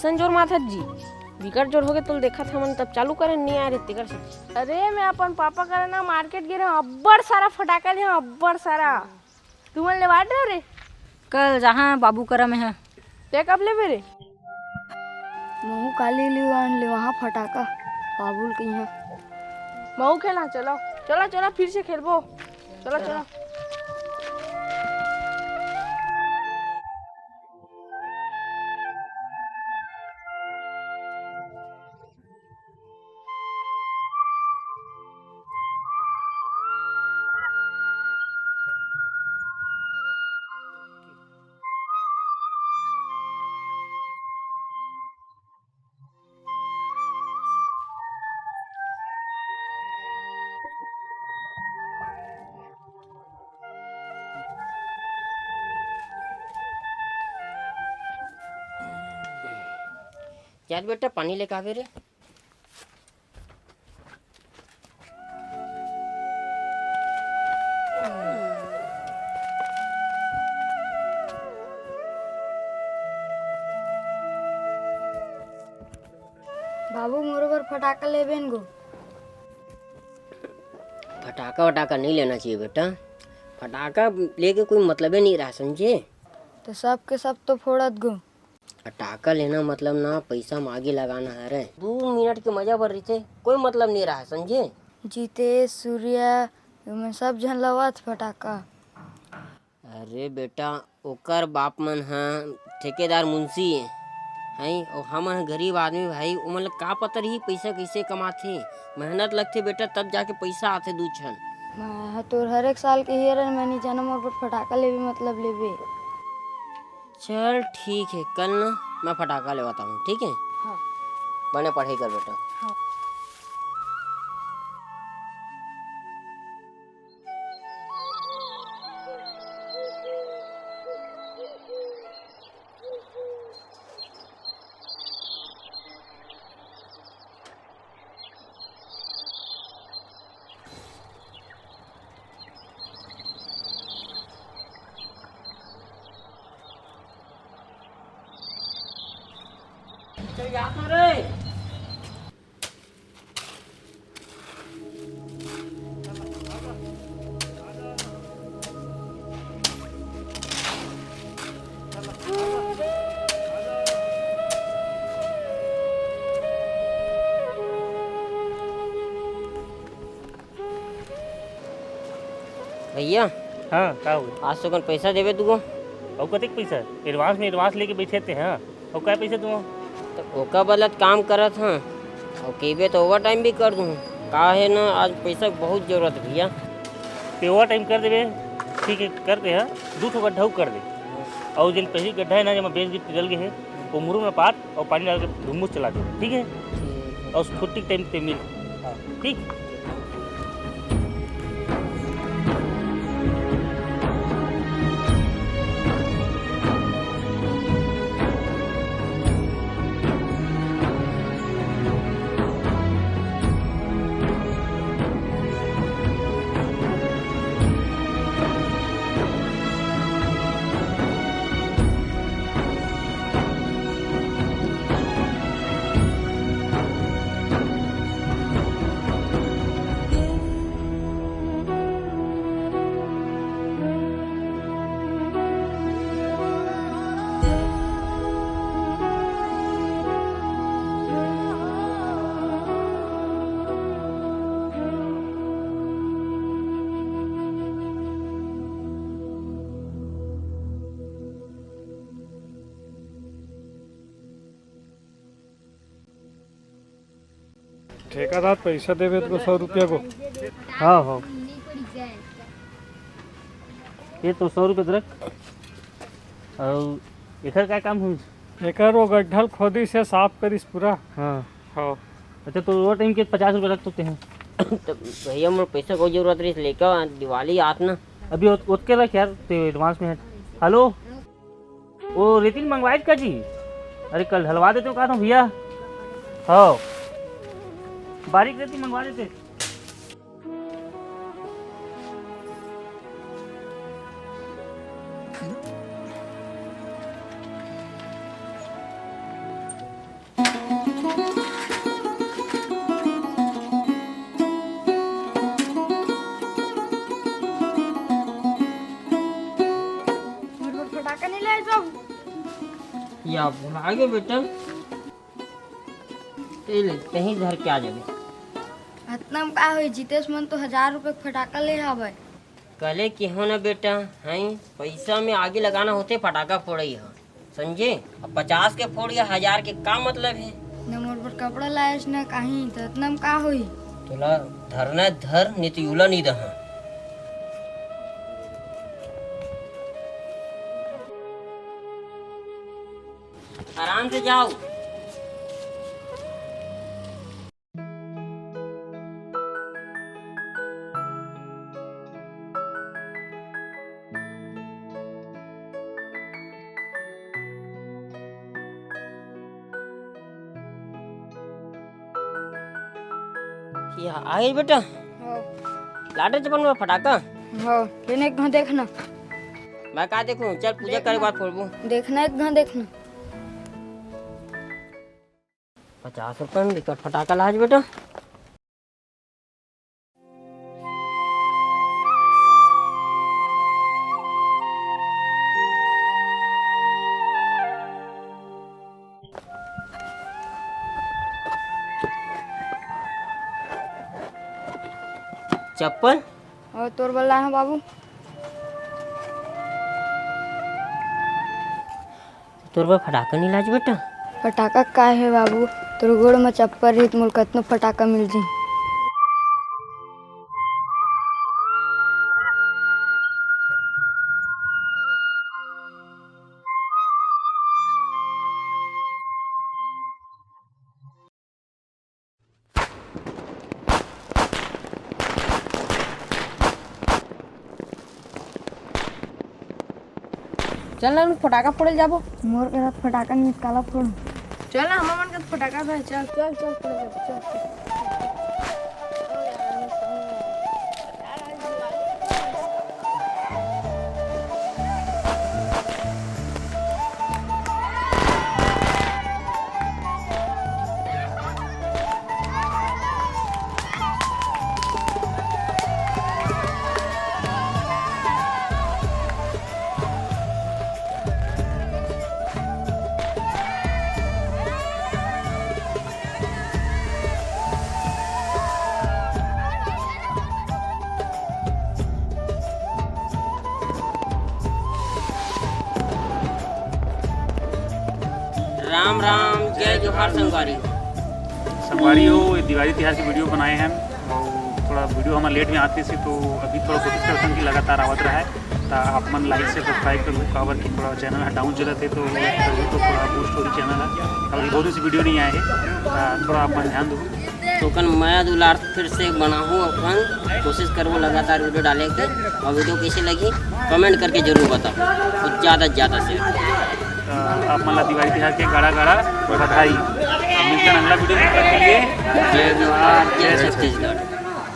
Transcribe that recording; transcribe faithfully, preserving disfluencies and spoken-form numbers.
तन जोर माथत जी, बिकट जोर होगे तोल देखत हमन, तब चालू करे नहीं आ रे तेकर से। अरे, मैं अपन पापा करा ना मार्केट गे रहा, अब्बड़ सारा फटाका ले, अब्बड़ सारा। तुमन लेवा डरे रे? कल जहाँ बाबू करा में है। ते कब लेबे रे? महू काली लिवान ले वहाँ फटाका बाबुल के यहाँ। महू खेला, चलो। चलो, चलो, फिर से खेलबो। चलो, चलो। चल बेटा, पानी लेके आवे रे। बाबू, मोरो बर फटाका लेबेन गो। फटाका वटाका नहीं लेना चाहिए बेटा, फटाका लेके कोई मतलबे नहीं रहा, समझे? तो सब के सब तो फोड़त गो। फटाका लेना मतलब ना पैसा मागे लगाना हरे, दू मिनट के मजा बर रहिथे, कोई मतलब नहीं रहा, समझे? जीतेश, सूर्या, एमन सब झन लवात फटाका। अरे बेटा, ओकर बाप मन ह ठेकेदार मुंशी हैं, अउ हमन ह गरीब आदमी भाई, ओमन ल का पता रही पैसा कइसे कमाथे। मेहनत लगथे बेटा, तब जाके पैसा आथे दू छन। मैं ह तोर हर एक साल के हियरन, मैं नी जानव मोर बर फटाका लेबे मतलब लेबे। चल ठीक है, कल ना मैं फटाका लेवाता हूँ, ठीक है? हाँ। बने पढ़ाई कर बेटा। हाँ। चल, जा तो रे। भैया। हाँ, का हो गया? आज तो कन पैसा देबे तू। अउ कतेक पैसा? एडवांस में एडवांस लेके बैठे थे, हाँ। अउ काय पैसा दूँ? तो ओकर बदला त काम करत हँ, अउ कहिबे तो ओवर टाइम भी कर दूँ। का है ना, आज पैसा के बहुत जरूरत है भैया। ते ओवर टाइम कर देबे, ठीक है, कर दे, हाँ। दू ठो गड्ढा अउ कर दे। अउ जेन पहली गड्ढा है ना, जेमा बेंच गिट जल गए है, वो मुरुम में पाट अउ पानी डाल के धुम्मुस चला दे, ठीक है? ठीक है। अउ छुट्टी के टाइम पे मिल, हाँ। ठीक। ठेकेदार पैसा देवे तो सौ रुपया को। हाँ, हाँ। ये तो सौ रुपये दे रख। अउ एकर का काम होही? एकर वो गड्ढल खोदी से साफ करिस पूरा। हाँ। हाँ। अच्छा, तो वो टाइम के पचास रुपये रख सकते हैं। तो भैया, मोर पैसा को जरूरत रही, लेकर दिवाली आत ना। अभी ओत-, ओतके रख यार, ते एडवांस में है। हेलो। वो रेती मंगवाए का जी? अरे, कल ढलवा देते हो, कहा था भैया। हाँ, बारीक रेती मंगवा देते। आगे बेटा, ए ले, कहीं धर के आ जाबे। अतना म का होई, जितेश मन तो हजार रुपये के फटाका ले हवय। कले किहो ना बेटा, हैं, पैसा में आगी लगाना होथे फटाका फोड़ई ह, समझे? अब पचास के फोड़ या हजार के का मतलब हे? न मोर बर कपड़ा लायस न काही, त अतना म का होई? तोला धरना धर, नहीं तो यूला नहीं दहा। आराम से जाओ। या, आ गई बेटा। हाँ। लाडो चपन में फटाका। हाँ, लेने एक घां देखना। मैं का देखूं? चल, पूजा करे बाद फोड़बो। देखना एक घां देखना। पचास रुपए में बिकट फटाका लाज बेटा। चप्पल? और तोर बल्ला है बाबू। तोर बर फटाका नहीं लाज बेटा? फटाका का है बाबू, तोर गोड़ में चप्पल रही त मोल कतनो फटाका मिल जी। चल ना, फटाका फोड़े जाबो। मोर करा फटाका निकाला फोड़। चल ना, हमर मन के फटाका बा, चल, चल, चल, फोड़े जाबो, चल, चल। राम राम, जय जोहार संगवारी। संगवारी हो, ये दिवाली तिहार की वीडियो बनाए हैं और थोड़ा वीडियो हमारा लेट में आती थी, तो अभी थोड़ा कोशिश करते हैं कि लगातार आवत रहा है। तो आप मन लाइक से सब्सक्राइब कर लो, काबर कि थोड़ा चैनल ह डाउन चलत है, तो करूँ तो थोड़ा बूस्ट हो रही चैनल है। अभी बहुत दिन से वीडियो नहीं आए है, तो थोड़ा आप मन ध्यान दो। तोकन मया दुलार फिर से बनाहूँ, अपन कोशिश करबो लगातार वीडियो डाले के। और वीडियो कैसे लगी, कमेंट करके जरूर बताओ, और ज़्यादा से ज़्यादा शेयर करो। अ, आप मन ला दिवाली तिहार के गाड़ा गाड़ा बधाई। मिलते हैं अगला वीडियो में, तब तक के लिए जय जोहार, जय छत्तीसगढ़।